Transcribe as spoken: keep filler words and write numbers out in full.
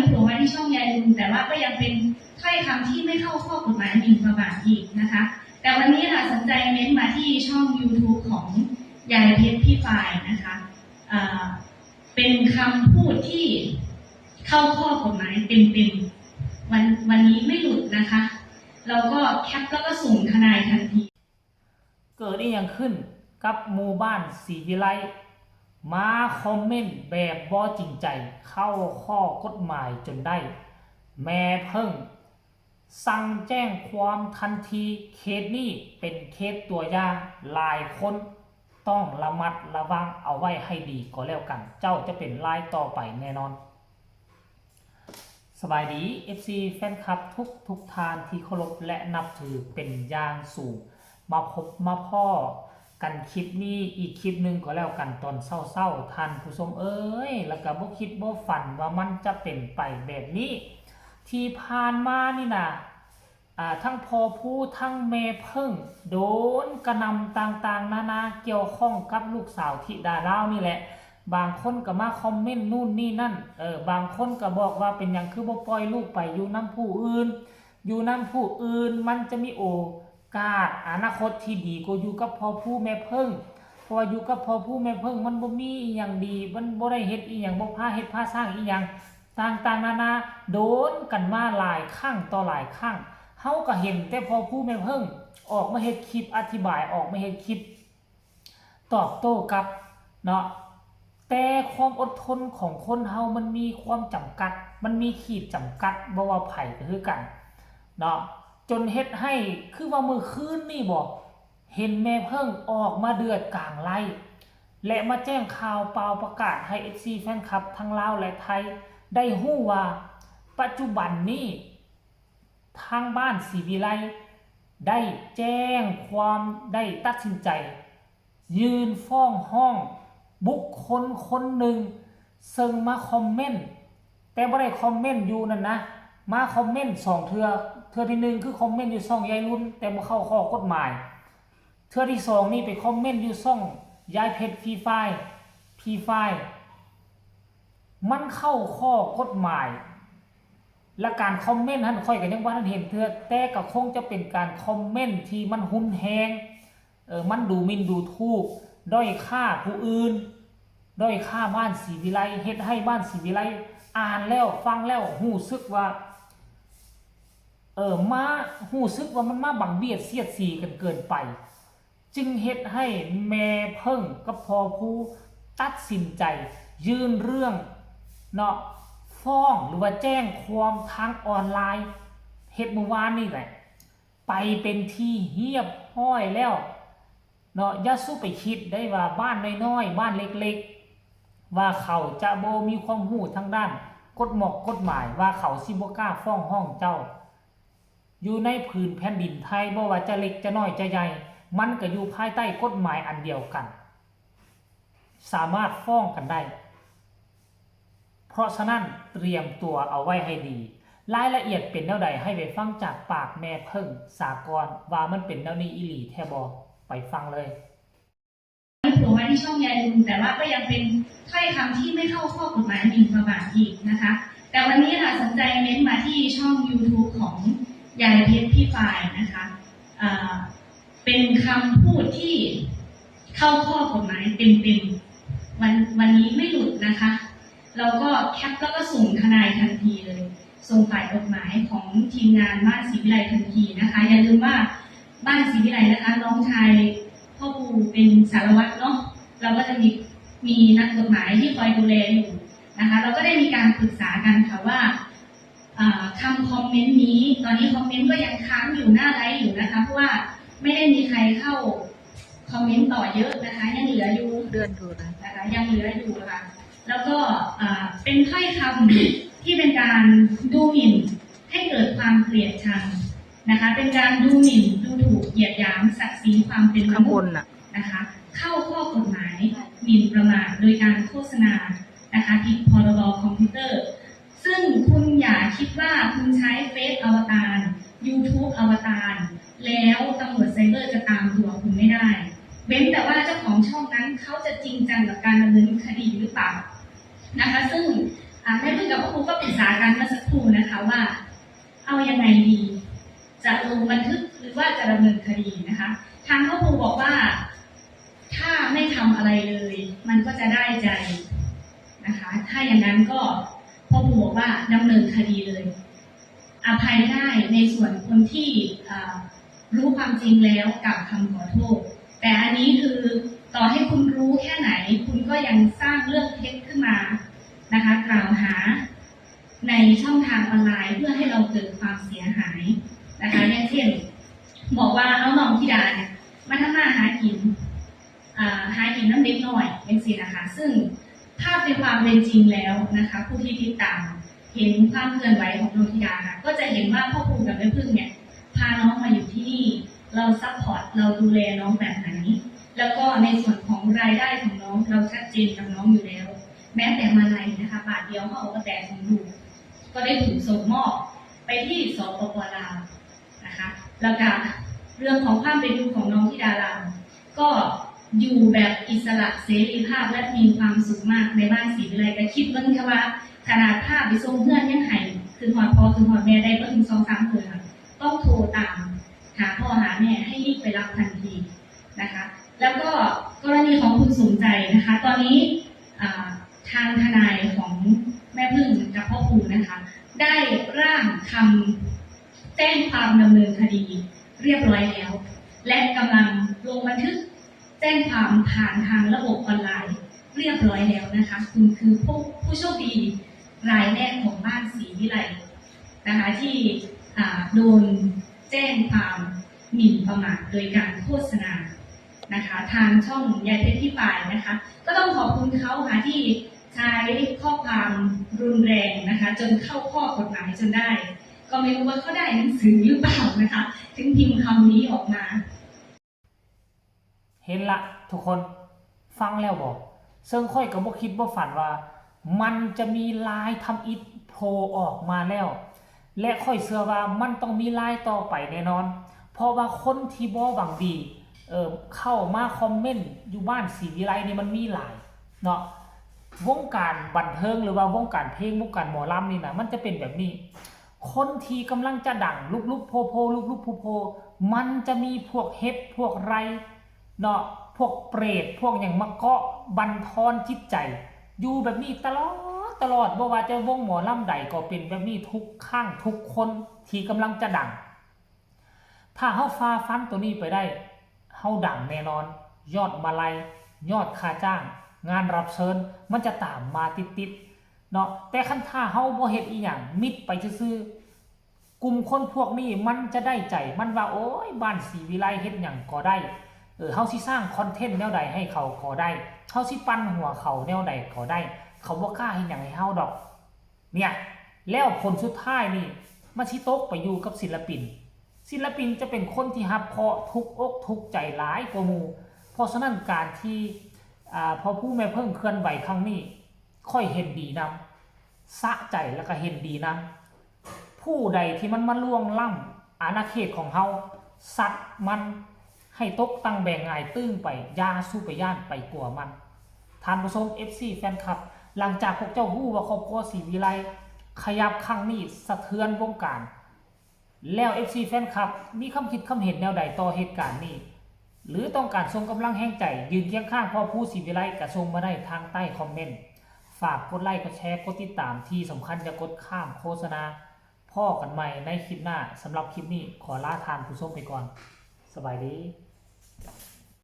โผล่มาที่ช่องยายลุง แต่ว่าก็ยังเป็นถ้อยคำที่ไม่เข้าข้อกฎหมายหมิ่นประมาทอีกนะคะ แต่วันนี้ค่ะสนใจเม้นมาที่ช่อง YouTube ของยายเพชรพี่ฟายนะคะเอ่อเป็นคำพูดที่เข้าข้อกฎหมายเต็มๆวันวันนี้ไม่หลุดนะคะ เราก็แคปแล้วก็ส่งทนายทันที เกิดอีหยังขึ้นกับหมู่บ้านศรีวิไล มาคอมเมนต์แบบบ่จริงใจ เข้าข้อกฎหมายจนได้ แม่เพิ่งสั่งแจ้งความทันที เคสนี้เป็นเคสตัวอย่าง หลายคนต้องระมัดระวังเอาไว้ให้ดีก็แล้วกัน เจ้าจะเป็นรายต่อไปแน่นอน สบายดี เอฟซี แฟนคลับทุกทุกท่านที่เคารพและนับถือเป็นอย่างสูง มาพบมาพ้อกันคลิปนี้อีกคลิปหนึ่งก็แล้วกันตอนเช้าๆ ท่านผู้ชมเอ้ย แล้วก็บ่คิดบ่ฝันว่ามันจะเป็นไปแบบนี้ ที่ผ่านมานี่นะอ่าทั้งพ่อผู้ทั้งแม่เพิ่งโดนกระหน่ำต่างๆ นานาเกี่ยวข้องกับลูกสาวธิดาลาวนี่แหละ บางคนก็มาคอมเมนต์นู่นนี่นั่น เออ บางคนก็บอกว่าเป็นหยังคือบ่ปล่อยลูกไปอยู่นำผู้อื่น อยู่นำผู้อื่นมันจะมีโอกาสอนาคตที่ดีกว่าอยู่กับพ่อผู้แม่เพิ่ง เพราะว่าอยู่กับพ่อผู้แม่เพิ่งมันบ่มีอีหยังดี มันบ่ได้เฮ็ดอีหยัง บ่พาเฮ็ดพาสร้างอีหยัง ต่างๆ นานา โดนกันมาหลายครั้งต่อหลายครั้ง เฮาก็เห็นแต่พ่อผู้แม่เพิ่งออกมาเฮ็ดคลิปอธิบาย ออกมาเฮ็ดคลิปตอบโต้กลับเนาะ แต่ความอดทนของคนเฮามันมีความจำกัด มันมีขีดจำกัด บ่ว่าไผก็คือกันเนาะ จนเฮ็ดให้ คือว่ามื้อคืนนี่บ่ เห็นแม่เพิ่งออกมาเดือดกลางไลฟ์ และมาแจ้งข่าวเปล่าประกาศให้ เอฟซี แฟนคลับทั้งลาวและไทยได้ฮู้ว่า ปัจจุบันนี้ ทางบ้านศรีวิไลได้แจ้งความ ได้ตัดสินใจ ยื่นฟ้องฮ้องบุคคลคนหนึ่ง ซึ่งมาคอมเมนต์ แต่บ่ได้คอมเมนต์อยู่นั่นนะ มาคอมเมนต์สองเทื่อ เทื่อที่หนึ่งคือคอมเมนต์อยู่ช่องยายลุน แต่บ่เข้าข้อกฎหมาย เทื่อที่สองนี่ไปคอมเมนต์อยู่ช่องยายเพชร Free Fire Free Fire มันเข้าข้อกฎหมาย และการคอมเมนต์หั่นข้อยก็ยังบ่ทันเห็นเทื่อ แต่ก็คงจะเป็นการคอมเมนต์ที่มันรุนแรง เออ มันดูหมิ่นดูถูก ด้อยค่าผู้อื่น ด้อยค่าบ้านศรีวิไล เฮ็ดให้บ้านศรีวิไลอ่านแล้วฟังแล้วรู้สึกว่า เออ มารู้สึกว่ามันมาบังเบียดเสียดสีกันเกินไป จึงเฮ็ดให้แม่เพิ่งกับพ่อผู้ตัดสินใจยื่นเรื่องเนาะ ฟ้องหรือว่าแจ้งความทางออนไลน์ เฮ็ดมื้อวานนี่แหละ ไปเป็นที่เรียบร้อยแล้วเนาะ อย่าสู่ไปคิดได้ว่าบ้านน้อยๆ บ้านเล็กๆ ว่าเขาจะบ่มีความรู้ทางด้านกฎหมอกกฎหมาย ว่าเขาสิบ่กล้าฟ้องฮ้องเจ้า อยู่ในผืนแผ่นดินไทย บ่ว่าจะเล็กจะน้อยจะใหญ่ มันก็อยู่ภายใต้กฎหมายอันเดียวกัน สามารถฟ้องกันได้ เพราะฉะนั้นเตรียมตัวเอาไว้ให้ดี รายละเอียดเป็นแนวใดให้ไปฟังจากปากแม่เพิ่งสากร ว่ามันเป็นแนวนี้อีหลีแท้บ่ ไปฟังเลย โผล่มาที่ช่องยายลุง แต่ว่าก็ยังเป็นถ้อยคำที่ไม่เข้าข้อกฎหมายหมิ่นประมาทอีกนะคะ แต่วันนี้ค่ะสนใจเม้นมาที่ช่อง YouTube ของยายเพชรพี่ฟายนะคะเอ่อเป็นคำพูดที่เข้าข้อกฎหมายเต็มๆวันวันนี้ไม่หลุดนะคะ เราก็แคปแล้วก็ส่งทนายทันทีเลย ส่งฝ่ายกฎหมายของทีมงานบ้านศรีวิไลทันทีนะคะ อย่าลืมว่าบ้านศรีวิไลนะคะ น้องชายพ่อปู่เป็นสารวัตรเนาะ เราก็จะมีมีนักกฎหมายที่คอยดูแลอยู่นะคะ เราก็ได้มีการปรึกษากันค่ะว่าเอ่อคำคอมเมนต์นี้ ตอนนี้คอมเมนต์ก็ยังค้างอยู่หน้าไลฟ์อยู่นะคะ เพราะว่าไม่ได้มีใครเข้าคอมเมนต์ต่อเยอะนะคะ ยังเหลืออยู่ เดือนดูนะ นะคะยังเหลืออยู่ค่ะ แล้วก็อ่าเป็นถ้อยคำที่เป็นการดูหมิ่นให้เกิดความเกลียดชังนะคะ เป็นการดูหมิ่นดูถูกเหยียดหยามศักดิ์ศรีความเป็นม ข้าง นุ บ ษ น ย์ น่ะ นะคะ เข้าข้อกฎหมายหมิ่นประมาทโดยการโฆษณานะคะผิดพรบคอมพิวเตอร์ ซึ่งคุณอย่าคิดว่าคุณใช้เฟซอวตาร YouTube อวตาร แล้วตำรวจไซเบอร์จะตามตัวคุณไม่ได้ เว้นแต่ว่าเจ้าของช่องนั้นเขาจะจริงจังกับการดำเนินคดีหรือเปล่านะคะ ซึ่ง อ่าแม่พึ่งกับพ่อครูก็ปรึกษากันเมื่อสักครู่นะคะว่า เอายังไงดี จะลงบันทึกหรือว่าจะดำเนินคดีนะคะ ทางพ่อครูบอกว่า ถ้าไม่ทำอะไรเลย มันก็จะได้ใจนะคะ ถ้าอย่างนั้นก็พ่อครูบอกว่าดำเนินคดีเลย อภัยได้ในส่วนคนที่เอ่อรู้ความจริงแล้วกล่าวคำขอโทษ แต่อันนี้คือต่อให้คุณรู้แค่ไหน คุณก็ยังสร้างเรื่องเท็จขึ้นมานะคะ กล่าวหาในช่องทางออนไลน์เพื่อให้เราเกิดความเสียหายนะคะ อย่างเช่น บอกว่าเอาน้องธิดาเนี่ยมาทำมาหากินอ่าหากินน้ำเด็กน้อยจังซี้นะคะ ซึ่งภาพในความเป็นจริงแล้วนะคะ ผู้ที่ติดตามเห็นความเคลื่อนไหวของน้องธิดาค่ะ ก็จะเห็นว่าพ่อครูกับแม่พึ่งเนี่ยพาน้องมาอยู่ที่นี่ เราซัพพอร์ตเราดูแลน้องแบบไหน แล้วก็ในส่วนของรายได้ของน้องเราชัดเจนกับน้องอยู่แล้ว แม้แต่มาลัยนะคะ บาทเดียวเขาเอากระแตของลูกก็ได้ถูกส่งมอบไปที่สปปลาวนะคะ แล้วก็เรื่องของความเป็นอยู่ของน้องธิดาลาวก็อยู่แบบอิสระเสรีภาพและมีความสุขมากในบ้านศรีวิไล แต่คิดเบิ่งแค่ว่าขนาดพาไปส่งเฮือนยังให้คือฮอดพ่อคือฮอดแม่ได้บ่ถึงสองสามมื้อค่ะ ต้องโทรตามหาพ่อหาแม่ให้รีบไปรับทันทีนะคะ แล้วก็กรณีของคุณสมใจนะคะ ตอนนี้อ่าทางทนายของแม่พึ่งกับพ่อครูนะคะ ได้ร่างคำแจ้งความดำเนินคดีเรียบร้อยแล้ว และกำลังลงบันทึกแจ้งความผ่านทางระบบออนไลน์เรียบร้อยแล้วนะคะ คุณคือผู้ผู้โชคดีรายแรกของบ้านศรีวิไลนะคะ ที่อ่าโดนแจ้งความหมิ่นประมาทโดยการโฆษณานะคะ ทางช่องยายเพชรที่ปายนะคะ ก็ต้องขอบคุณเขาค่ะที่ใช้ข้อความรุนแรงนะคะ จนเข้าข้อกฎหมายจนได้ ก็ไม่รู้ว่าเขาได้หนังสือหรือเปล่านะคะ ถึงพิมพ์คำนี้ออกมา เห็นละทุกคนฟังแล้วบอก เซิงข้อยก็บ่คิดบ่ฝันว่า มันจะมีลายทำอิฐโผล่ออกมาแล้ว และข้อยเชื่อว่ามันต้องมีลายต่อไปแน่นอน เพราะว่าคนที่บ่หวังดี เออเข้ามาคอมเมนต์อยู่บ้านศรีวิไลนี่มันมีหลายเนาะ วงการบันเทิงหรือว่าวงการเพลงวงการหมอลำนี่นะมันจะเป็นแบบนี้ คนที่กำลังจะดังลุบๆโพๆลุบๆโพๆมันจะมีพวกเห็ดพวกไรเนาะ พวกเปรตพวกหยังมาเกาะบั่นทอนจิตใจ อยู่แบบนี้ตลอดตลอด บ่ว่าจะวงหมอลำใดก็เป็นแบบนี้ทุกครั้งทุกคนที่กำลังจะดัง ถ้าเฮาฝ่าฟันตัวนี้ไปได้ เฮาดังแน่นอน ยอดมาลัย ยอดค่าจ้าง งานรับเชิญ มันจะตามมาติดๆเนาะ แต่คันถ้าเฮาบ่เฮ็ดอีหยัง มิดไปซื่อๆ กลุ่มคนพวกนี้มันจะได้ใจ มันว่า โอ้ย บ้านศรีวิไลเฮ็ดหยังก็ได้ เออ เฮาสิสร้างคอนเทนต์แนวใดให้เขาก็ได้ เฮาสิปั่นหัวเขาแนวใดก็ได้ เขาบ่กล้าเฮ็ดหยังให้เฮาดอก เนี่ย แล้วผลสุดท้ายนี่ มันสิตกไปอยู่กับศิลปิน ศิลปินจะเป็นคนที่รับเคราะห์ทุกข์อกทุกข์ใจหลายกว่าหมู่ เพราะฉะนั้นการที่ อ่า พ่อผู้แม่เพิ่งเคลื่อนไหวครั้งนี้ ข้อยเห็นดีนำ สะใจแล้วก็เห็นดีนำ ผู้ใดที่มันมาล่วงล้ำอาณาเขตของเฮา ซัดมันให้ตกตังแบงหงายตึ้งไป อย่าสู่ไปย้านไปกลัวมัน ท่านผู้ชม เอฟซี แฟนคลับ หลังจากพวกเจ้าฮู้ว่าครอบครัวศรีวิไลขยับครั้งนี้สะเทือนวงการ แล้ว เอฟซี แฟนคลับ มีความคิดความเห็นแนวใดต่อเหตุการณ์นี้ หรือต้องการส่งกำลังแฮงใจ ยืนเคียงข้างพ่อผู้ศรีวิไลก็ส่งมาได้ทางใต้คอมเมนต์ ฝากกดไลค์ กดแชร์ กดติดตาม ที่สำคัญอย่ากดข้ามโฆษณา พ้อกันใหม่ในคลิปหน้า สำหรับคลิปนี้ขอลาท่านผู้ชมไปก่อน สบายดี